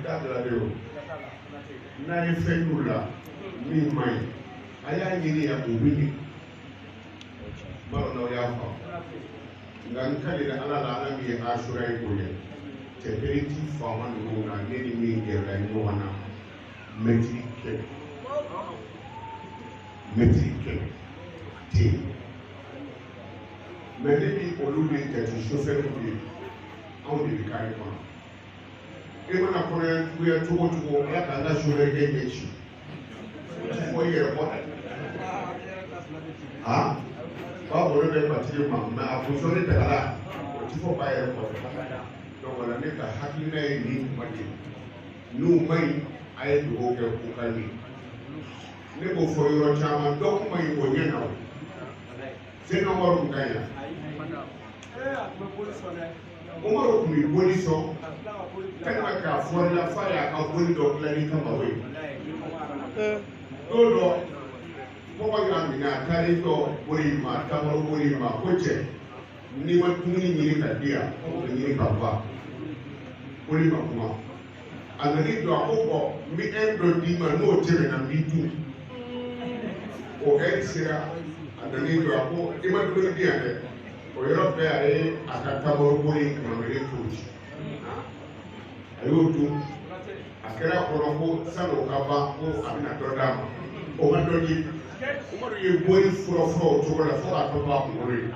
Da bila de o. N'a ye fɛn y'u la min man ɲi, a y'a ɲini yan, o bɛ ɲɛ. N b'a dɔn n'aw y'a faamu. Nka n kalila Ala la, Ala min ye Asura ye bonya, cɛ kelen ti faama ninnu na ne ni min gɛrɛla ɲɔgɔn na mɛtiri 100, mɛtiri 100 a tɛ yen. Mɛ ne bi olu de jate sofɛriw ye, anw de bɛ kare kɔnɔ. E mana kɔnɔya juguya cogo o cogo, Ala k'an ka sofɛrikɛ ɲɛ ci, o ti fɔ i yɛrɛ kɔ dɛ. A ba bolo bɛ batigi ma, mɛ a kunsɔnni dagala, o ti fɔ ba yɛrɛ kɔ dɛ. Donc o la, ne ka hakilina ye nin kuma de ye. N'u ma ɲi, a ye dugawu kɛ k'u ka ɲɛ. Ne b'o fɔ yɔrɔ caman, dɔ kuma ɲi o ɲɛ na o. Seyidina Umaru tun ka ɲi wa? Umaru tun bɛ boli sɔn tellement que a fɔrila f'a y'a ka boli dɔ dilan ni kamaro ye. Don dɔ, kɔngɔ y'a minɛ, a taalen jɔ boli ma, tamaro boli ma, ko cɛ, n'i ma dumuni ɲini ka di yan, kɔngɔ bɛ ɲini ka ban. Boli ma kuma. A nan'i jɔ, a ko bɔn, n bɛ ɛri dɔ d'i ma, n'o tɛmɛna n b'i dun. O ɛri sera, a nan'i jɔ, a ko i ma dumuni di yan dɛ. O yɔrɔ bɛɛ, a ye a ka tamaro boli kɛmɛ t'o ci, a y'o dun. A kɛra a kɔnɔ ko san'o ka ban, ko a bɛna dɔ d'a ma. O ma dɔ di. Umaru ye boli fura o cogo la fo k'a tɔ to a kunkolo ye.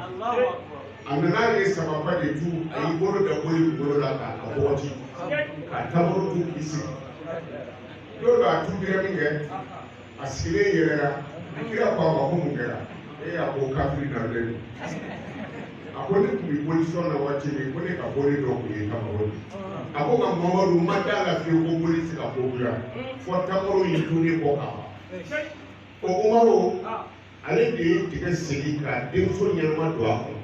A nana ye sababa de tu, a y'i bolo da boli kunkolo la k'a bɔgɔti k'a tamaro dun k'i sigi. Don dɔ, a tubira min kɛ, a sigilen yɛlɛra. Kira ko a ma ko mun kɛra e? A ko kafiri nalen don. A ko ne tun bɛ boli sɔn na waati min, ko ne ka boli dɔ tun ye tamaro ye. A ko nka Mamadu ma da la fiyewu ko boli tɛ se ka ko bila fɔ tamaro in dunnen kɔ ka ban. O Umaru, ale de ye tigɛ segin ka denmuso ɲɛnama don a kɔnɔ.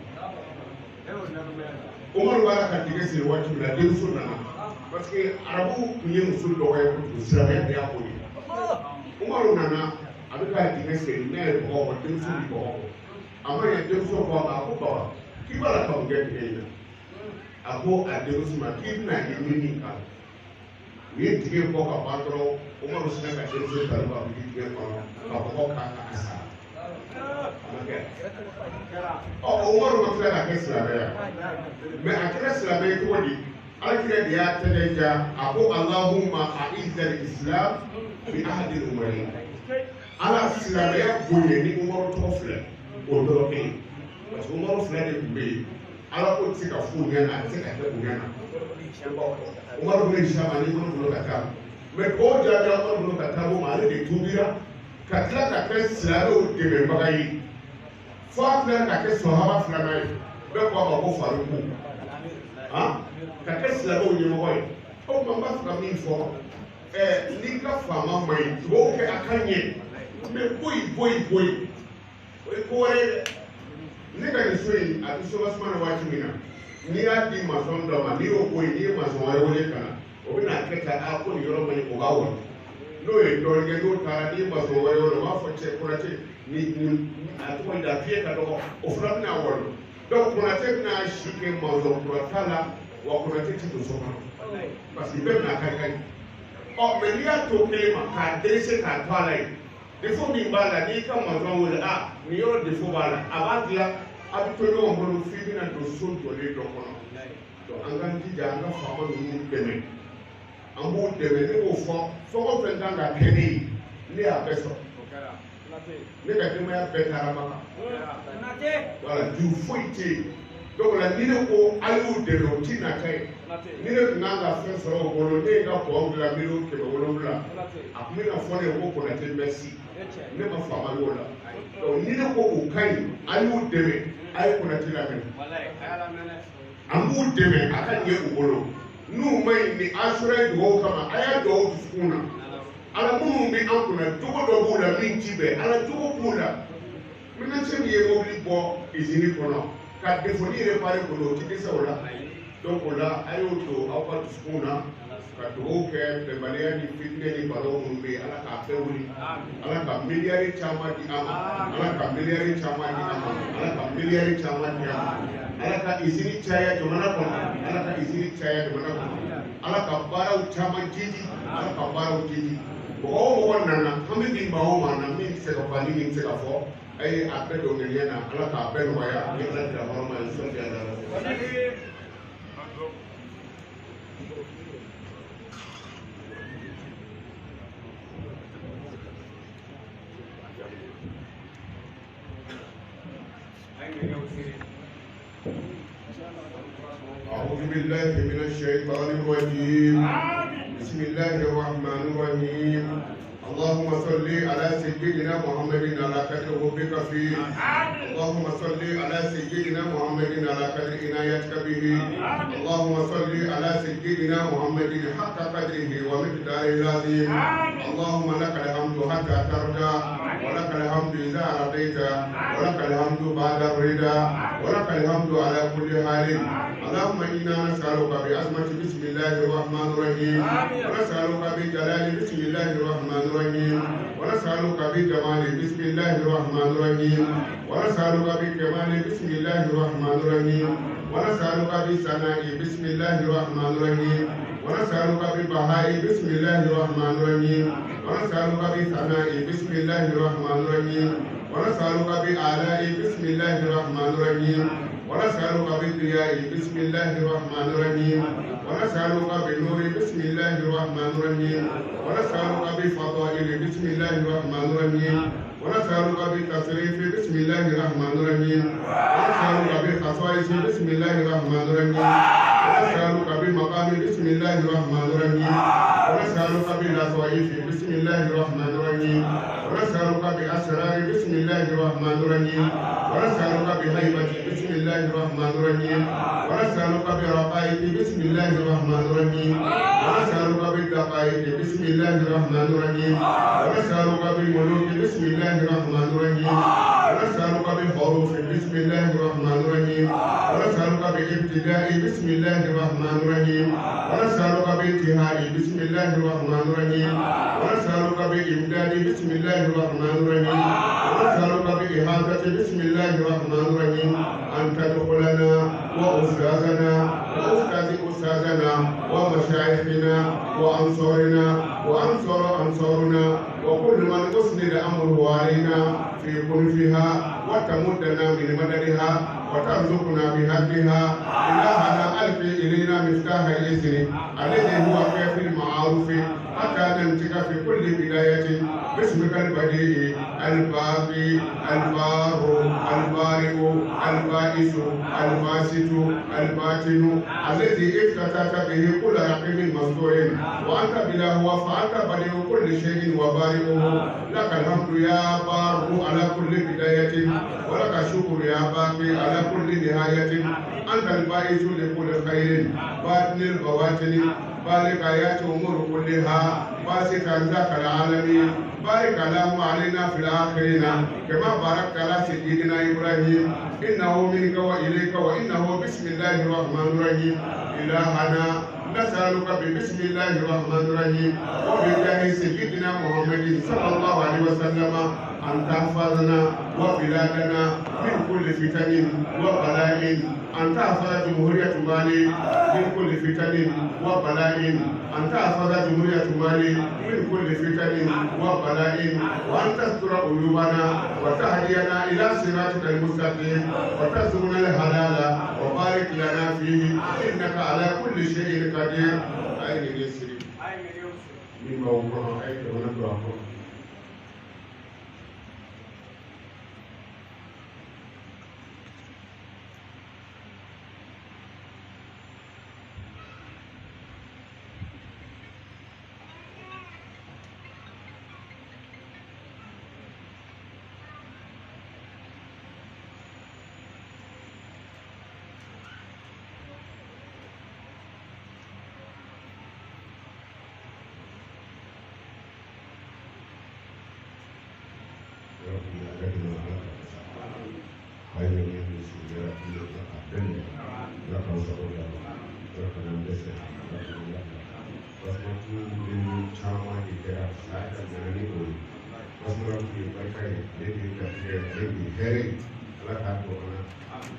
Umaru b'a la ka tigɛ segin waati min na, denmuso nana, parce que arabuw tun ye muso dɔgɔya kojugu, silamɛya de y'a ko ye. Umaru nana, a bɛ ka dingɛ segin, n'a ye bɔgɔ bɔ, denmuso bɛ bɔgɔ bɔ. A ma ɲɛ, denmuso ko a ma, a ko baba, k'i b'a la ka mun kɛ dingɛ in na? A ko a denmuso ma k'i bɛna ye min min kan. U ye dingɛ bɔ ka ban dɔrɔn, Umaru sinna ka denmuso ta ka wuli dingɛ kɔnɔ ka bɔgɔ k'a kan, a sara. A ma kɛ. Ɔ, Umaru ma tila ka kɛ silamɛ ya, mɛ a kɛra silamɛ ye cogo di? Alakira de y'a tɛgɛ ja, a ko Allahumma a'izzal islam bi ahadil umari. Ala, silamɛya bonya ni Umaru tɔgɔ filɛ o dɔrɔn kelen, parce que Umaru fila de tun bɛ yen. Ala ko tɛ se ka f'u ɲɛna, a tɛ se ka kɛ u ɲɛna. Umaru bɛ Hisham ani Umaru bolo ka taa, mɛ o jaabira Umaru bolo ka taa o ma, ale de tuubira ka tila ka kɛ silamɛw dɛmɛbaga ye, fo a tila ka kɛ sɔhaba filanan ye, bɛɛ ko a ma ko Faruku, han, ka kɛ silamɛw ɲɛmɔgɔ ye. O tuma, n b'a fɛ ka min fɔ, n'i ka faama ma ɲi, dugawu kɛ a ka ɲɛ, mɛ boyi boyi boyi, o ye ko wɛrɛ ye dɛ. Ne ka nin so in, a bɛ soba na waati min na, n'i y'a di masɔn dɔ ma, n'i y'o bɔ yen, n'i ye masɔn wɛrɛ wele ka na, o bɛna kɛ tan, a ko nin yɔrɔ man ɲi, o b'a wali. N'o ye dɔɔnin kɛ, n'o taara, n'i ye masɔn wɛrɛ wele, o b'a fɔ cɛ Konate, ni a tɔgɔ ye di, a fiɲɛ ka dɔgɔ, o fana bɛna wali. Donc Konate bɛna si kɛ masɔn kura ta la wa, Konate ti don so kɔnɔ parce que bɛɛ bɛna kari kari. Ɔ, mɛ n'i y'a to kelen ma k'a dɛsɛ k'a to a la yen, défaut min b'a la, n'i ka masɔn wele, a nin yɔrɔ défaut b'a la, a b'a dilan, a bɛ to ɲɔgɔn bolo f'i bɛna don so jɔlen dɔ kɔnɔ. Donc an k'an jija, an ka faama ninnu dɛmɛ, an b'u dɛmɛ. Ne b'o fɔ, fɛn o fɛn kan ka kɛ ne ye, ne y'a bɛɛ sɔrɔ. Ne ka denbaya bɛɛ taara Maka, wala juru foyi tɛ yen. Donc la, ni ne ko a y'u dɛmɛ, o ti na kɛ ye. Ni ne tun kan ka fɛn sɔrɔ o bolo, ne ye n ka pɔn dilan miliyɔn 700, a tun bɛna fɔ ne ye ko Konate merci. Ne ma faama y'o la. Donc ni ne ko o ka ɲi, a y'u dɛmɛ, a ye Konate lamɛn, an b'u dɛmɛ a ka ɲɛ u bolo. N'u ma ɲi, ni asura ye dugawu kama, a y'a dugawu dusukun na. Ala, minnu bɛ an kunna, jogo dɔ b'u la min ti bɛn, Ala, jogo b'u la. Mécanicien min ye mobili bɔ usine kɔnɔ ka défaut réparé kɔnɔ, o ti dɛsɛ o la. Donc o la, a y'o don aw ka dusukun na ka dugawu kɛ. Bɛnbaliya ni fitinɛ ni balawu minnu bɛ yen, Ala k'a bɛɛ wuli. Ala ka miliyari caman di an ma, Ala ka miliyari caman di an ma, Ala ka miliyari caman di an ma. Ala ka usine caya jamana kɔnɔ. Ala ka izini caya jamana kɔnɔ. Ala ka baaraw caman jidi. Ala ka baaraw jidi. Mɔgɔ o mɔgɔ nana hami bi maa o maa na min tɛ se ka fɔ ani min tɛ se ka fɔ a ye a bɛɛ don ŋaniya na Ala k'a bɛɛ nɔgɔya ni Ala kira hɔrɔma ye sɔli ala. أعوذ بالله من الشيطان الرجيم. بسم الله الرحمن الرحيم. اللهم صل على سيدنا محمد على قدر حبك فيه. اللهم صل على سيدنا محمد على قدر عنايتك به. اللهم صل على سيدنا محمد حق قدره ومقداره العظيم. اللهم لك الحمد حتى ترضى، ولك الحمد إذا رضيت، ولك الحمد بعد الرضا، ولك الحمد على كل حال. اللهم إنا نسألك بعظمة بسم الله الرحمن الرحيم، ونسألك بجلال بسم الله الرحمن الرحيم، ونسألك بجمال بسم الله الرحمن الرحيم، ونسألك بكمال بسم الله الرحمن الرحيم، ونسألك بثناء بسم الله الرحمن الرحيم، ونسألك ببهاء بسم الله الرحمن الرحيم، ونسألك بثناء بسم الله الرحمن الرحيم، ونسألك بآلاء بسم الله الرحمن الرحيم، ونسألك بالضياء بسم الله الرحمن الرحيم، ونسألك بالنور بسم الله الرحمن الرحيم، ونسألك بفضائل بسم الله الرحمن الرحيم، ونسألك بالتصريف بسم الله الرحمن الرحيم، ونسألك بالخصائص بسم الله الرحمن الرحيم، ونسألك بالمقام بسم الله الرحمن الرحيم، ونسألك باللطائف بسم الله الرحمن الرحيم، ونسألك بأسرار بسم الله الرحمن الرحيم، ونسألك بهيبة بسم الله الرحمن الرحيم، ونسألك برقائق بسم الله الرحمن الرحيم، ونسألك بالدقائق بسم الله الرحمن الرحيم، ونسألك بالملوك بسم الله الرحمن الرحيم، ونسألك بالحروف بسم الله الرحمن الرحيم، ونسألك بابتداء بسم الله الرحمن الرحيم، ونسألك بانتهاء بسم الله الرحمن الرحيم، ونسألك بإمداد بسم الله الرحمن الرحيم، ونسألك بإحاطة بسم الله الرحمن الرحيم، أن تدخلنا وأستاذنا وأستاذ أستاذنا ومشايخنا وأنصارنا وأنصار أنصارنا وكل من أسند أمره علينا في كنفها وتمدنا من مددها وترزقنا بهدها. إلهنا ألقي إلينا مفتاح الإذن الذي هو كيف المعروف حتى ننطق في كل بداية باسمك البديع الباقي البار البارئ البائس الباسط الباطن الذي افتتحت به كل رقم مسطور وأنت بلا هو فأنت بديع كل شيء وبارئه. لك الحمد يا بار على كل بداية، ولك الشكر يا باقي على كل نهاية. أنت البائس لكل خير باطن البواطن بارك آيات أمور كلها باسط أرزاق العالمين. بارك اللهم علينا في الآخرين كما باركت على سيدنا إبراهيم إنه منك وإليك وإنه بسم الله الرحمن الرحيم. إلهنا نسألك ببسم الله الرحمن الرحيم وبجاه سيدنا محمد صلى الله عليه وسلم أن تحفظنا وبلادنا من كل فتن وبلاء، أن تحفظ جمهورية مالي من كل فتن وبلاء، أن تحفظ جمهورية مالي من كل فتن وبلاء، وأن تستر عيوبنا وتهدينا إلى صراطك المستقيم وترزقنا الحلال وبارك لنا فيه إنك على كل شيء قدير. أين يسري؟ مما وقع أين ونبرأ.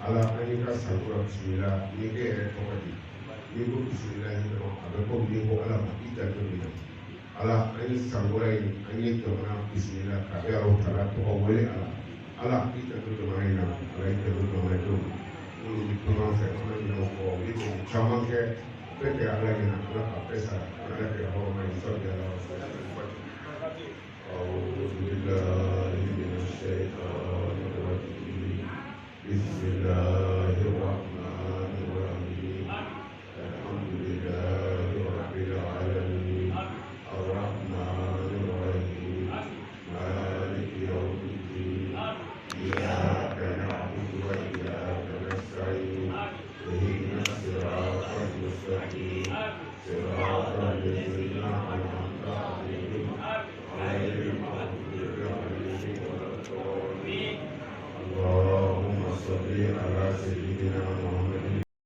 Ala an y'i ka sankura bisimila ni e yɛrɛ tɔgɔ di N'i ko bisimilahi dɔrɔn a bɛ komi n'i ko Ala ma i janto nin na. Ala, an ye san kura in, an ye jamana bisimila ka e Alahu taala tɔgɔ wele a la. Ala, i janto jamana in na. Ala, i janto jamanadenw na minnu bɛ tunga fɛ, an ma ɲinɛ o kɔ. U ye dɛmɛ caman kɛ, bɛɛ kɛ Ala ɲɛna, Ala ka bɛɛ sara. Ala kɛ hɔrɔn ye sɔli ala. أعوذ بالله من الشيطان الرجيم. بسم الله الرحمن الرحيم. الحمد لله رب العالمين، الرحمن الرحيم، مالك يوم الدين. إياك نعبد وإياك نستعين. اهدنا الصراط المستقيم، صراط الذين أنعمت عليهم، غير المغضوب